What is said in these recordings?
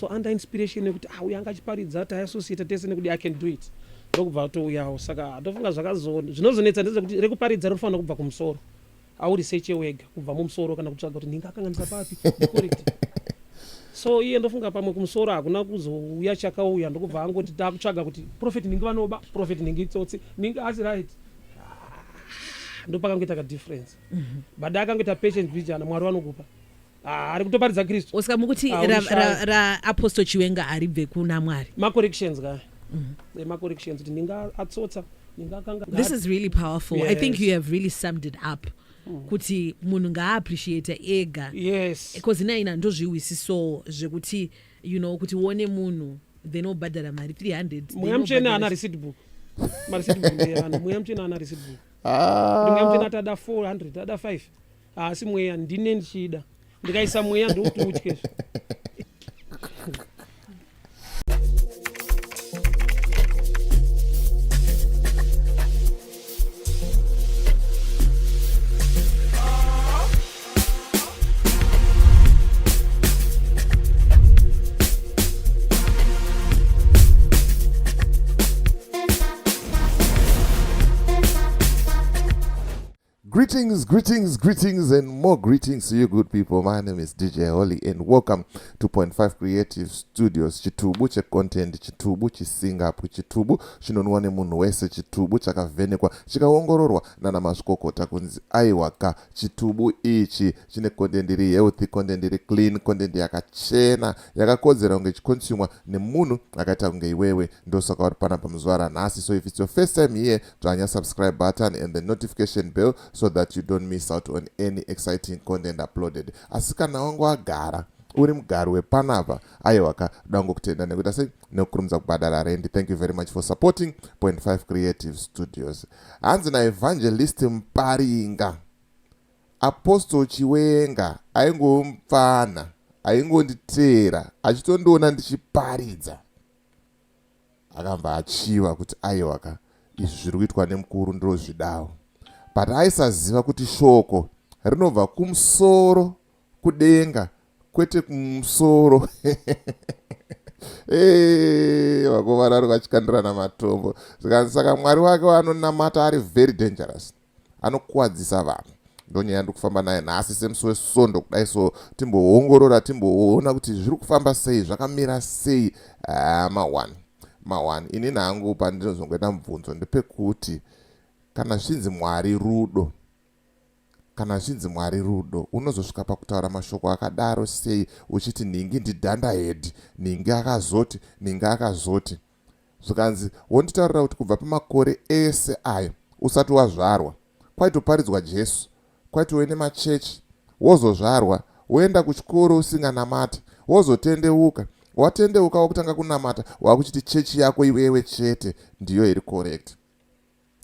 So under inspiration yekuti ah uyu anga achiparidza taiassociata tese nekuti I can do it, ndokubva atouyawo. Saka ndofunga zvakazo zvinozonetsa ndezvekuti rekuparidza rinofanira kubva kumusoro, auriseche wega kubva mumusoro kana kutsvaga kuti ndinga akanganisa papi, correct. So iye ndofunga pamwe kumusoro hakuna kuzouya chakauya, ndokubva angoti takutsvaga kuti prophet ningi vanoba, prophet ningi tsotsi, ningi asi right. Ndopakangoita kadifference. But akangoita patience bijana, Mwari vanokupa. Ah, ari kutoparidza Kristu. Osaka mukuti Ah, urishaya. raApostle Chiwenga haribve kuna Mwari. Macorrections ka. Macorrections kuti ninga atsotsa, ninga akanga. This is really powerful. I think you have really summed it up. Kuti munhu ngaappreciate ega. Because ina ina ndozvihwisisowo zvekuti kuti uone munhu then obhadhara mari 300. Mweya Mutsvene haana receipt book. Mareceipt book ndeyevanhu. Mweya Mutsvene haana receipt book. Mweya Mutsvene ati ada 400, ada 5. Asi mweya ndine ndichida. Ndikaisa mweya ndokuti utye. Greetings, greetings, greetings, and more greetings to you good people. My name is DJ Holly and welcome to Point 5 Creative Studios. Chitubu checontent, chitubu chisingapwi, chitubu chinonwa nemunhu wese, chitubu chakavhenekwa, chikaongororwa nana mazvikokota kunzi aiwa ka, chitubu ichi chine content iri healthy, content iri clean, content yakachena, yakakodzera kunge ichiconsumwa nemunhu akaita kunge iwewe. Ndosaka uri panapa muzuva ranhasi. So if it's your first time here, dzvanya subscribe button and the notification bell so that you don't miss out on any exciting content uploaded. Asi kana wangu wagara uri mugari wepanapa, aiwa ka, dango kutenda nekuita sei nekukurumidza kubhadhara rendi. Thank you very much for supporting Point 5 Creative Studios. Hanzi naEvangelist Mparinga, Apostle Chiwenga aingomupfana aingonditeera achitondiona ndichiparidza, akabva achiva kuti aiwa ka, izvi zviri kuitwa nemukuru ndozvidawo. But aisaziva kuti shoko rinobva kumusoro kudenga, kwete kumusoro. Vakomana vari vachikandirana matombo, zvikanzi saka Mwari wake waanonamata ari very dangerous, anokuwadzisa vanhu. Ndonyaya ndiri kufamba naye nhasi semusi weSondo kudai, so timboongorora, timboona kuti zviri kufamba sei, zvakamira sei. Ma1 ma1 inini hangu pandinozongoita mubvunzo ndepekuti kana zvichinzi Mwari rudo, kana zvichinzi Mwari rudo, unozosvika pakutaura mashoko akadaro sei, uchiti nhingi ndidhandahedhi, nhingi akazoti, nhingi akazoti? Zvikanzi wonditaurira kuti kubva pamakore ese ayo usati wazvarwa kwaitoparidzwa Jesu, kwaitove nemachechi, wozozvarwa woenda kuchikoro usinganamati, wozotendeuka, watendeuka wakutanga kunamata, wakuchiti chechi yako iwewe chete ndiyo iri correct.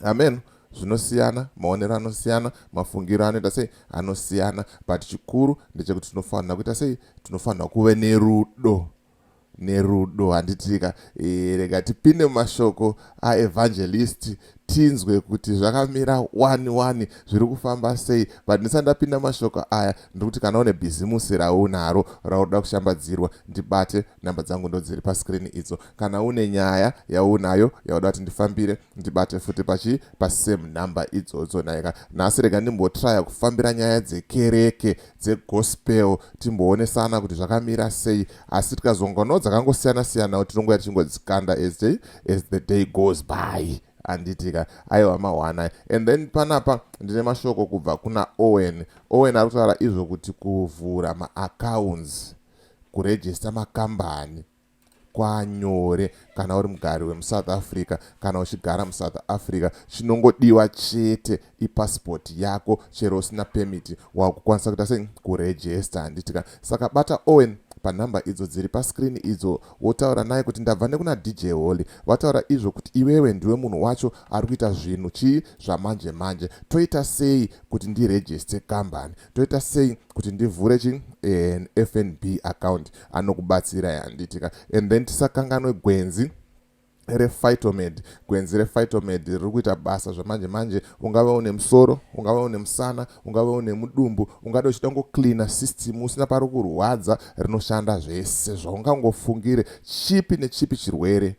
Amen. Zvinosiyana, maonero anosiyana, mafungiro anoita sei anosiyana, but chikuru ndechekuti tinofanira kuita sei, tinofanira kuve nerudo, nerudo, handitika? Rega tipinde mumashoko aEvangelist tinzwe kuti zvakamira wani wani, zviri kufamba sei. But ndisati ndapinda mashoko aya, ndiri kuti kana une bhizimusi raunaro raunoda kushambadzirwa, ndibate, namba dzangu ndodziri pascreen idzo. Kana une nyaya yaunayo yauda kuti ndifambire, ndibate futi pachi pasame number idzodzo. Naika nhasi rega ndimbotraya kufambira nyaya dzekereke dzegospel, timboonesana kuti zvakamira sei. Asi tikazongonawo dzakangosiyana siyanawo, tinongoya tichingodzikanda as the day goes by, handitika? Aiwa, mahwana. And then panapa ndine mashoko kubva kuna Owen. Owen ari kutaura izvo kuti kuvhura maaccounts, kurejista makambani kwanyore kana uri mugari wemuSouth Africa, kana uchigara muSouth Africa. Chinongodiwa chete ipasipoti yako, chero usina permit wakukwanisa kuita sei, kurejista, handitika? Saka bata Owen panhamba idzo dziri pascreen idzo, wotaura naye kuti ndabva nekuna DJ Holly, vataura izvo kuti iwewe ndiwe munhu wacho ari kuita zvinhu chii zvamanje manje. Toita sei kuti ndirejiste kambani? Toita sei kuti ndivhure chi FNB account? Anokubatsira, handitika? And then tisakanganwe gwenzi. rePhytomed. Gwenzi rePhytomed riri kuita basa zvamanje manje. Ungave une musoro, ungave une musana, ungave une mudumbu, ungade uchida kungocleana system, usina pari kurwadza, rinoshanda zvese zvaungangofungire, chipi nechipi chirwere.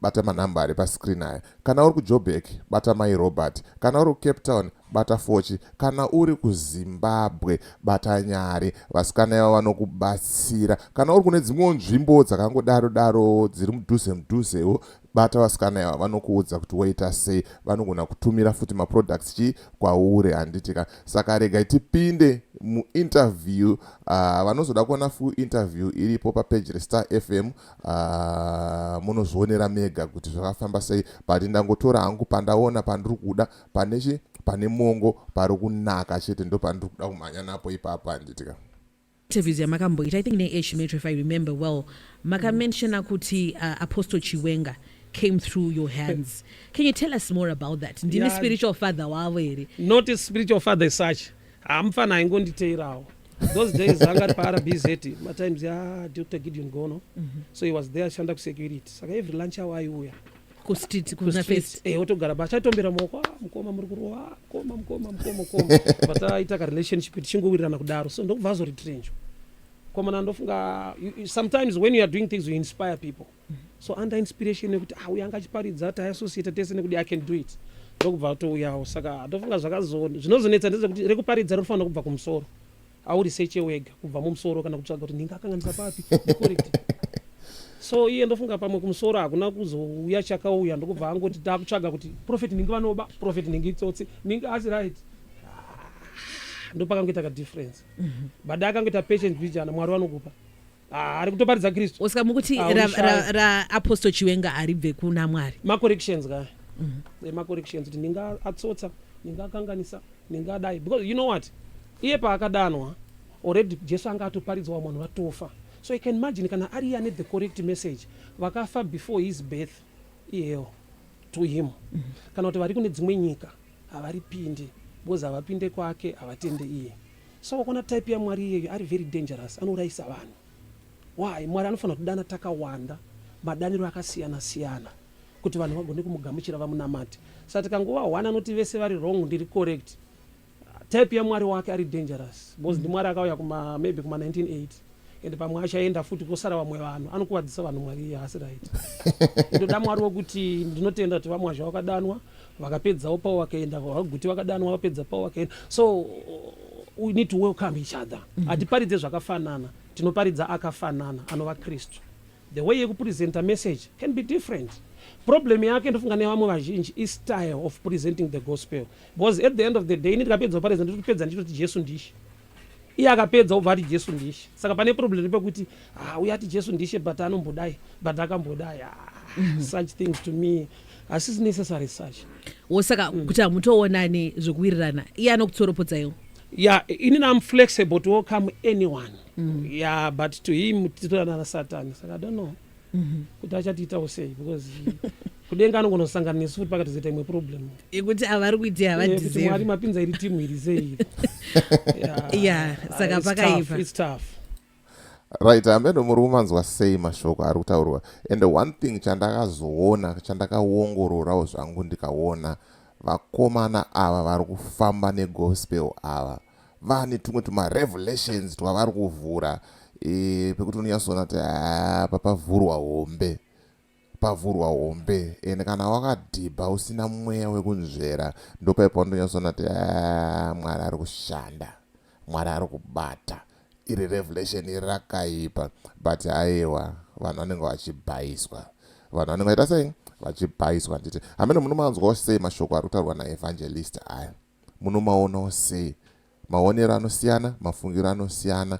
Bata manhamba ari pascreen aya. Kana uri kuJoburg, bata Mai Robert. Kana uri kuCape Town, bata Fochi. Kana uri kuZimbabwe, bata Nyari. Vasikana ava vanokubatsira. Kana uri kune dzimwewo nzvimbo dzakangodaro daro dziri mudhuze mudhuzewo, bata vasikana ava, vanokuudza kuti woita sei. Vanogona kutumira futi maproducts chi kwauri, handitika? Saka regai tipinde muinterview. Vanozoda kuona full interview iripo papeji reStar FM. Munozvionera mega kuti zvakafamba sei, but ndangotora hangu pandaona pandiri kuda, pane chi pane mongo pari kunaka chete, ndo pandiri kuda kumhanya napo ipapo, handitika? Interviews yamakamboita, I think ne-H Metro, if I remember well, makamenshona kuti Apostle Chiwenga came through your hands. Can you tell us more about that? Ndimi spiritual father wavo here? Not a spiritual father as such. Hamufana aingonditeerawo. Those days anga ari paRBZ, matimes ya Dr Gideon Gono. So he was there ashanda kusecurity, saka every lunch hour aiuya. Kustreet kuna first. Otogara bachatombera maoko, "Ah, mukoma, muri kurowa. Ah, mukoma, mukoma, mukoma, mukoma." Pataita karelationship tichingowirirana kudaro, so ndokubva azoretrenchwa komana. Ndofunga sometimes when you are doing things, you inspire people. So under inspiration yekuti ah, uyu anga achiparidza, taiassociata tese nekuti I can do it, ndokubva atouyawo. Saka ndofunga zvinozonetsa ndezvekuti rekuparidza rinofanira kubva kumusoro. Auriseche wega kubva mumusoro kana kutsvaga kuti ndinga akanganisa papi, correct. So iye ndofunga pamwe kumusoro hakuna kuzouya chakauya, ndokubva angoti takutsvaga kuti prophet ningi vanoba, prophet ningi tsotsi, ningi asi right. Ah, ndopakangoita kadifference, but akangoita patience bijana, Mwari vanokupa. Ah, ari kutoparidza Kristu. Osaka mukuti Ah, urishaya. raApostle Chiwenga haribve kuna Mwari? Macorrections kaya, macorrections kuti ndinga atsotsa, ndinga akanganisa, ndingadai, because you know what, iye paakadanwa already Jesu anga atoparidzwa, vamwe vanhu vatofa. So you can imagine kana ari iye ane the correct message, vakafa before his birth iyewo to him, kana kuti vari kune dzimwe nyika havaripindi because havapinde kwake, havatende iye. So wakaona type yaMwari iyeyo ari very dangerous, anourayisa vanhu. Why? Mwari anofanira kudana takawanda, madaniro akasiyana siyana, kuti vanhu vagone kumugamuchira, vamunamate. Saka tikangova one anoti vese vari wrong, ndiri correct, type yaMwari wake ari dangerous, because ndiMwari akauya kuma maybe kuma 1980 and pamwe achaenda futi, kosara vamwe vanhu. Anokuvadzisa vanhu Mwari iye, haasi right. Ndoda Mwari wekuti ndinotenda kuti vamwazha vakadanwa, vakapedzawo pavo vakaenda, vaguti vakadanwa, vapedza pavo vakaenda. So we need to welcome each other. Hatiparidze zvakafanana, tinoparidza akafanana anova Kristu. The way yekupresenta message can be different. Problem yake ndofunga nevamwe vazhinji istyle of presenting the gospel, because at the end of the day ini ndikapedza kuparidza, nditopedza ndichitoti Jesu ndishe. Iye akapedza obva ati Jesu ndishe. Saka pane problem pekuti, ah, uye ati Jesu ndishe, but anombodai, but akambodai. Ah, such things to me hasisi necessary such. Wo saka kuti hamutoonani zvekuwirirana, iye anokutsoropodza iwo? Yeah, inini I'm flexible to welcome anyone. Yeah, but to him titorana nasatani. Saka I don't know kuti achatiitawo sei, because kudenga anogona nesu futi pakatozoita imwe problem. Yekuti avari kuiti Kuti Mwari havadeserve. mapinza iri timu iri sei? Yeah, saka It's pakaipa. tough, it's tough. Right, ameno muri kumanzwa sei mashoko ari kutaurwa. And one thing chandakazoona, chandakaongororawo zvangu, ndikaona vakomana ava vari kufamba negospel ava vane tumwe tumarevelations twavari kuvhura, pekuti unonyatsoona kuti apa pavhurwa hombe, pavhurwa hombe. And kana wakadhibha usina mweya wekunzvera, ndopaipa unonyatsoona kuti Mwari ari kushanda, Mwari ari kubata. Iri revelation iri rakaipa, but aiwa, vanhu vanenge vachibhaiswa, vanhu vanenge vaita sei, vachibhaiswa. Nditi hamene munomanzwawo sei mashoko ari kutaurwa naevangelist aya? Munomaonawo sei? Maonero anosiyana, mafungiro anosiyana,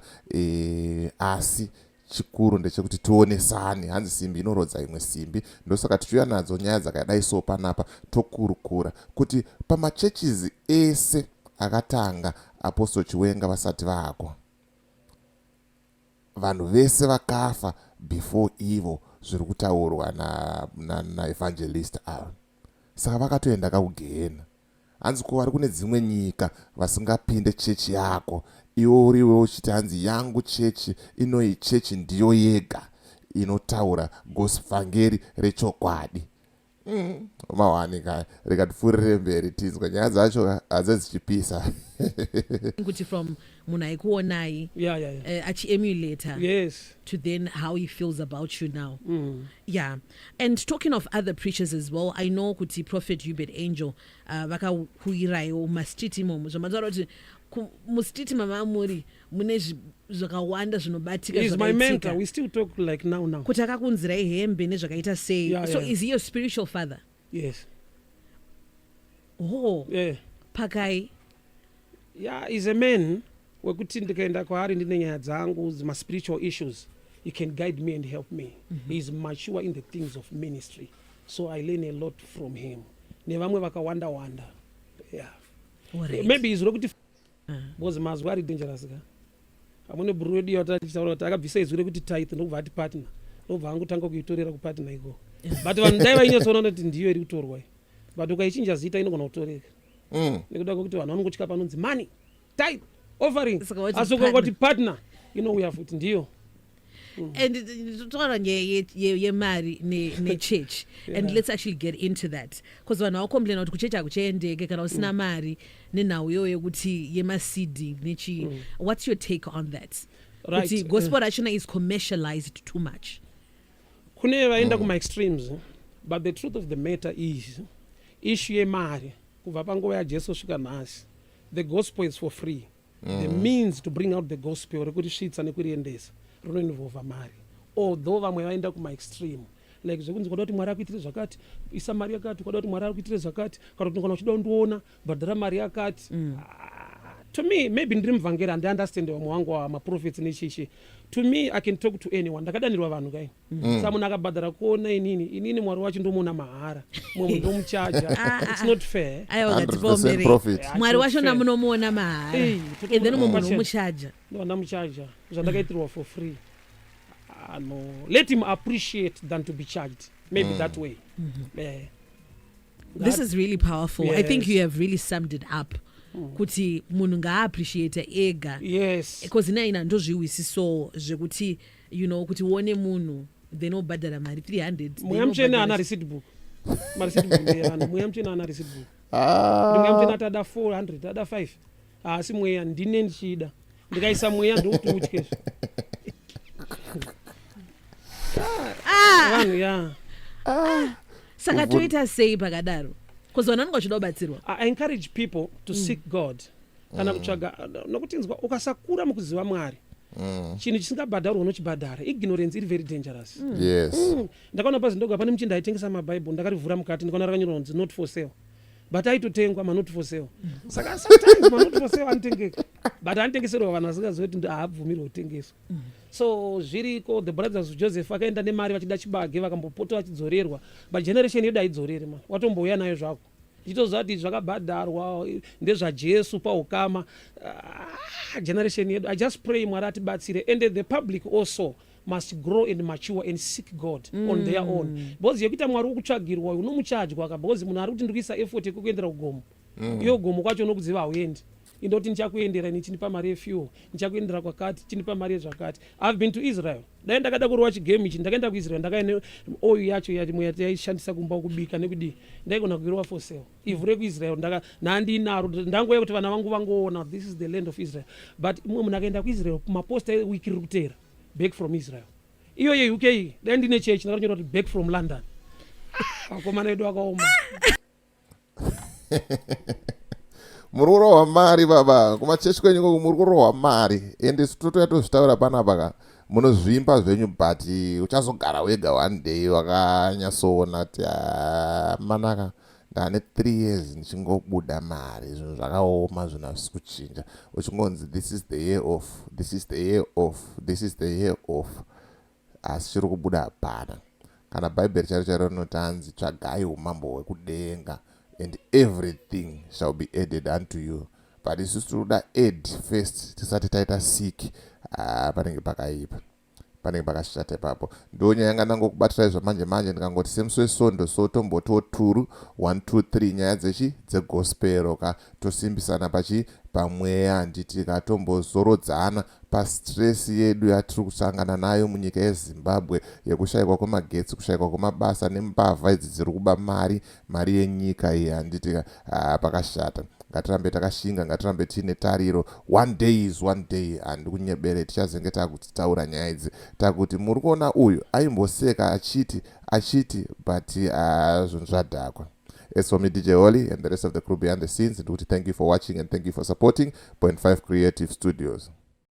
asi chikuru ndechekuti tionesane. Hanzi simbi inorodza imwe simbi. Ndosaka tichiuya nadzo nyaya dzakadai so panapa, tokurukura kuti pamachurches ese akatanga Apostle Chiwenga vasati vako, vanhu vese vakafa before ivo, zviri kutaurwa naevangelist na, na ava. Saka vakatoenda kakugehena. Hanzi ko vari kune dzimwe nyika vasingapinde chechi yako, iwe uriwe uchiti hanzi yangu chechi inoi, chechi ndiyo yega. inotaura gosvhangeri rechokwadi. Mahwani ka, rega tipfuurire mberi tinzwe nyaya dzacho hadze dzichipisa. Kuti from munhu aikuonai achiemulator to then how he feels about you now. Yeah, and talking of other preachers as well, I know kuti Prophet Hubert Angel vakakuiraiwo mumastreet imomo, zvamataura kuti mustreet mamamuri mune zvakawanda zvinobatika. He's my mentor. We still talk like now now. Kuti akakunzirai hembe nezvakaita sei. So is he your spiritual father? Yes. Oh. Yeah. Pakai? Yeah, he's a man wekuti ndikaenda kwaari ndine nyaya dzangu, maspiritual issues, he can guide me and help me. He is mature in the things of ministry, so I learn a lot from him nevamwe vakawanda wanda, yeah. Maybe izwi rekuti, because mazwi ari dangerous ka. Amune bhuru wedu yatachitaura kuti akabvisa izwi rekuti tithe, ndokubva ati partner, ndobva angotanga kuitorera kupartner ikoko, but vanhu dai vainyatsoona kuti ndiyo iri kutorwa iyi, but ukaichinja zita inogona kutoreka nekuda kwekuti vanhu vanongotya panonzi money, tithe, offering. Saka wati Asi ukangoti partner, inouya futi ndiyo. And totaura nyaya yemari nechurch and let's actually get into that, because vanhu vacomplaina kuti kuchechi hakuchaendeke kana usina mari, nenhau iyoyo yekuti yemaseed nechi. What's your take on that, kuti gospel rachona is commercialized too much? Kune vaenda kumaextremes, but the truth of the matter is, issue yemari, kubva panguva yaJesu svika nhasi, the gospel is for free. The means to bring out the gospel, rekurisvitsa nekuriendesa, rinoinvolva mari, although vamwe vaenda kumaextreme, like zvekunzi kwada kuti Mwari akuitire zvakati, isa mari yakati, kwada kuti Mwari akuitire zvakati, kana kuti kana uchida kundiona, bhadhara mari yakati. Ah, to me, maybe ndiri muvhangeri, handiunderstand vamwe vangu maprophets nechichi. To me, I can talk to anyone. Ndakadanirwa vanhu kai. Sa munhu akabhadhara kuona inini, inini Mwari wacho ndomuona mahara, mumwe munhu ndomuchaja. It's not fair. Aiwa. 100% Ngatipomerei. Profit. Yeah, Mwari it's wachona fair. munomuona mahara, Ei, and then mumwe munhu pachena. omuchaja. Ndovandamuchaja zvandakaitirwa for free. Ah, no, let him appreciate than to be charged, maybe that way. Yeah. This is really powerful. I think you have really summed it up, kuti munhu ngaappreciate ega, because inaina ndozviwisiso zvekuti kuti uone munhu, then obhadhara mari 300, then Mweya Mutsvene haana receipt book. Mareceipt book ndeyevanhu. Mweya Mutsvene haana receipt book. Kuti Mweya Mutsvene ati ada 400, ada 5, haasi mweya, ndine ndichida. Ndikaisa mweya, ndokuti utye vanhu ya. Saka toita sei pakadaro? Because vanhu vanenge vachida kubatsirwa. I encourage people to seek God kana kutsvaga, nokuti nzwa, ukasakura mukuziva Mwari, chinhu chisingabhadharwa unochibhadhara. Ignorance iri very dangerous. Ndakaona pazindoga pane muchinda aitengesa mabhaibheri. Ndakarivhura mukati, ndikaona rakanyorwa kunzi "Not for sale", but aitotengwa manot for sale. Saka sometimes manot for sale anotengeka, but anotengeserwa vanhu vasingazivi kuti haabvumirwe kutengeswa. So zviriko. The Brothers of Joseph vakaenda nemari vachida chibage, vakambopota vachidzorerwa, but generation yedu haidzoreri man. Watombouya nayo zvako, ndichitoziva kuti zvakabhadharwa, ndezvaJesu paukama. Ah, generation yedu, I just pray Mwari atibatsire, and the public also must grow and mature and seek God on their own, because yekuita Mwari wokutsvagirwa, unomuchajwa ka, because munhu ari kuti ndikuisa effort yekukuendera kugomo. Iyo gomo kwacho unokuziva hauendi. Indoti ndichakuendera ini, chindipa mari yefuel, ndichakuendera kwakati, chindipa mari yezvakati. I've been to Israel. Dai ndakada kurova chigame ichi, ndakaenda kuIsrael, ndakaine oil yacho yamwe yaishandisa kumba kubika nekudii, ndaigona kuirova for sale. Ivhu rekuIsrael nhandinaro, ndangoya kuti vana vangu vangoona, this is the land of Israel. But mumwe munhu akaenda kuIsrael, kumaposta ewiki riri kuteera, "Back from Israel." Iyo yeUK, dai ndine chechi, ndakatonyora kuti "Back from London". Vakomana vedu vakaoma. Muri kurohwa mari baba, kumachechi kwenyu ikoko muri kurohwa mari, ende isu totoya tozvitaura panapa ka. Munozvimba zvenyu, but uchazogara wega one day wakanyatsoona kuti, "Ah, manaka, ndane 3 years ndichingobuda mari, zvinhu zvakaoma, zvinhu hazvisi kuchinja." Uchingonzi this is the year off, this is the year off, this is the year off, asi chiri kubuda hapana. Kana Bhaibheri chairo chairo rinoti, hanzi, "Tsvagai umambo hwekudenga and everything shall be added unto you." But isusu tiri kuda add first tisati taita seek. Ah, panenge pakaipa. Panenge pakashata ipapo. Ndonyaya yanga ndangokubatirai zvamanje manje, ndikangoti semusi weSondo so tombotiwo turu 1 2 3 nyaya dzechi dzegospero ka, tosimbisana pachi pamweya, handiti ka? Tombozorodzana pastress yedu yatiri kusangana nayo munyika yeZimbabwe, yekushayikwa kwemagetsi, kushayikwa kwemabasa, nembavha idzi dziri kuba mari yenyika iyi, handiti ka? Ah, pakashata. Ngatirambe takashinga, ngatirambe tiine tariro. One day is one day, handikunyebere, tichazenge takutaura nyaya idzi, takuti muri kuona uyu aimboseka achiti, but zvinhu zvadhakwa. As for me, DJ Holly, and the rest of the crew behind the scenes, ndikuti thank you for watching and thank you for supporting Point 5 Creative Studios.